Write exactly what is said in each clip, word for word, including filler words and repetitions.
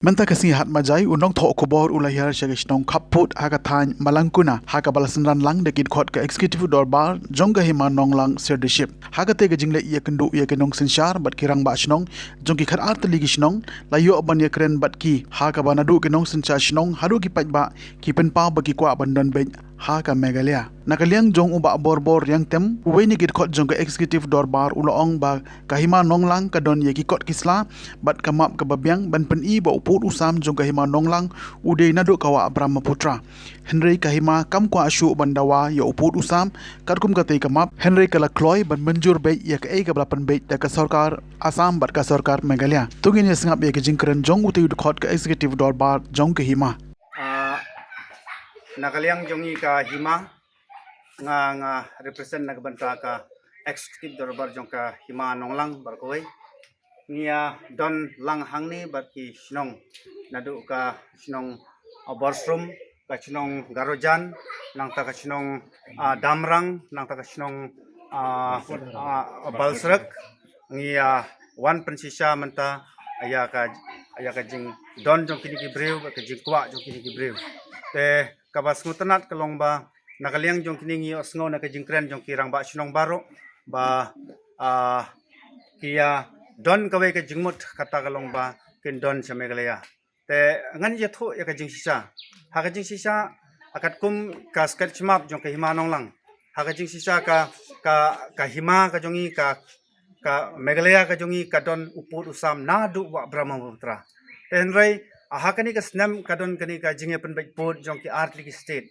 Mynta ka sngi Hatmajai, u nongthoh khubor u la hiar sha ka shnong Khappud ha ka thaiñ Malangkona, ha kaba la synran lang da ki dkhot ka Executive Dorbar jong ka Hima Nonglang Serdiship. Ha kata ka jingleit ïakynduh ïa ki nongsynshar bad ki rangbah shnong jong ki khatar tylli ki shnong, la ïoh ban ïakren bad ki, ha kaba naduh ki nongsynshar shnong haduh ki paidbah ki pynpaw ba ki kwah ban don beit ha ka Meghalaya. Na ka liang jong u Bah Borbor Riangtem, uwei na ki dkhot jong ka Executive Dorbar, u la ong ba ka Hima Nonglang ka don ïa ki kot ki sla bad ka map kaba biang ban pyni ba u pud u sam jong ka Hima Nonglang u dei naduh ka wah Brahmaputra. Hynrei ka hima kam kwah shuh ban dawa ïa u pud u sam katkum katei ka map, hynrei ka la kloi ban mynjur beit ïa kaei kaba la pynbeit da ka sorkar Assam bad ka sorkar Meghalaya. To ngin ïa sngap ïa ka jingkren jong utei u dkhot ka Executive Dorbar jong ka hima. Ah, na ka liang jong ngi ka hima, nga, nga represent na ka bynta ka Executive Dorbar jong ka Hima Nonglang baroh kawei. Ngi ïa don lang hangne bad ki shnong, naduh ka shnong, ah, Borsrum, ka shnong Garojan, nangta ka shnong, ah, Damrang, nangta ka shnong, ah, ah, Balsrek. Ngi ïa wan pynshisha mynta ïa ka, ïa ka jingdon jong kine ki briew, ka jingkwah jong kine ki briew. Te kaba sngewtynnat ka long ba na ka liang jong kine ngi ïohsngew na ka jingkren jong ki rangbah shnong baroh ba, ah, ki ïa don kawei ka jingmut, kata ka long ba kin don sha Meghalaya. Te ngan ïathuh ïa ka jingshisha. Ha ka jingshisha, ha katkum ka sketch map jong ka Hima Nonglang, ha ka jingshisha ka, ka, ka hima ka jong ngi, ka, ka Meghalaya ka jong ngi ka don u pud u sam naduh wah Brahmaputra. Te hynrei, ah, ha kane ka snem ka don kane ka jingïapynbeit pud jong ki artylli ki state.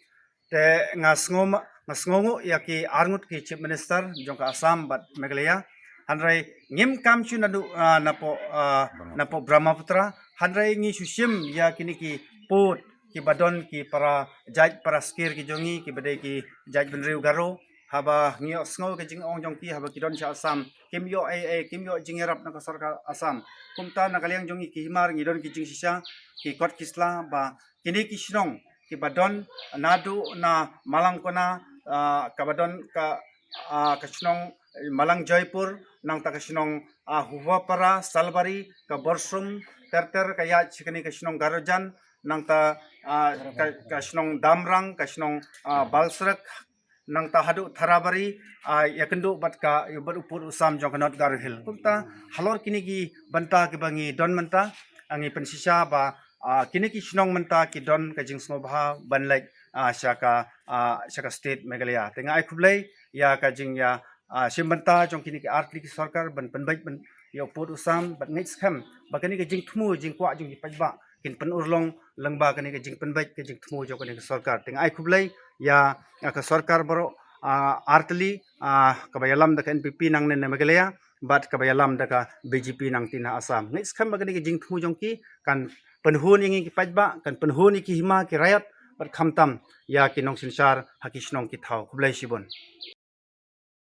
Te nga sngew ma-, nga sngewnguh ïa ki arngut ki Chief Minister jong ka Assam bad Meghalaya. Hynrei ngim kam shu naduh, ah, napoh, ah, napoh Brahmaputra. Hynrei ngi shu shim ïa kine ki pud kiba don ki para jait para skir ki jong ngi kiba dei ki jait bynriew Garo. Haba ngi ïohsngew ka jingong jong ki, haba ki don sha Assam, kim ïoh ei ei, kim ïoh jingïarap na ka sorkar Assam. Kumta na ka liang jong ngi ki hima ngi don ki jingshisha, ki kot ki sla ba kine ki shnong kiba don naduh na Malangkona, ah, kaba don ka, ah, ka shnong Malang Joypur, nangta ka shnong, ah, Hubapara, Salbari, ka Borsrum, ter ter ka ïaid sha kane ka shnong Garojan, nangta, ah, ka, ka shnong Damrang, ka shnong, ah, Balsrek, nangta haduh Tharabari, ah, ïakynduh bad ka, bad u pud u sam jong ka North Garo Hills. Kumta halor kine ki bynta kiba ngi don mynta, ah, ngi pynshisha ba, ah, kine ki shnong mynta ki don ka jingsngewbha ban leit, ah, sha ka, ah, sha ka state Meghalaya. Te nga ai khublei ïa ka jingïa, ah, shim bynta jong kine ki artylli ki sorkar ban pynbeit ban ïa u pud u sam, bad ngeit skhem ba kane ka jingthmu jingkwah jong ki paidbah kin pynurlong lyngba kane ka jingpynbeit ka jingthmu jong kane ka sorkar. Te nga ai khublei ïa, ïa ka sorkar baroh, ah, artylli, ah, kaba ïalam da ka N P P nangne na Meghalaya bad kaba ïalam da ka B J P nangtei na Assam. Ngeit skhem ba kane ka jingthmu jong ki kan pynhun ïa ngi ki paidbah, kan pynhun ïa ki hima ki raiot bad khamtam ïa ki nongsynshar ha ki shnong ki thaw. Khublei shibun.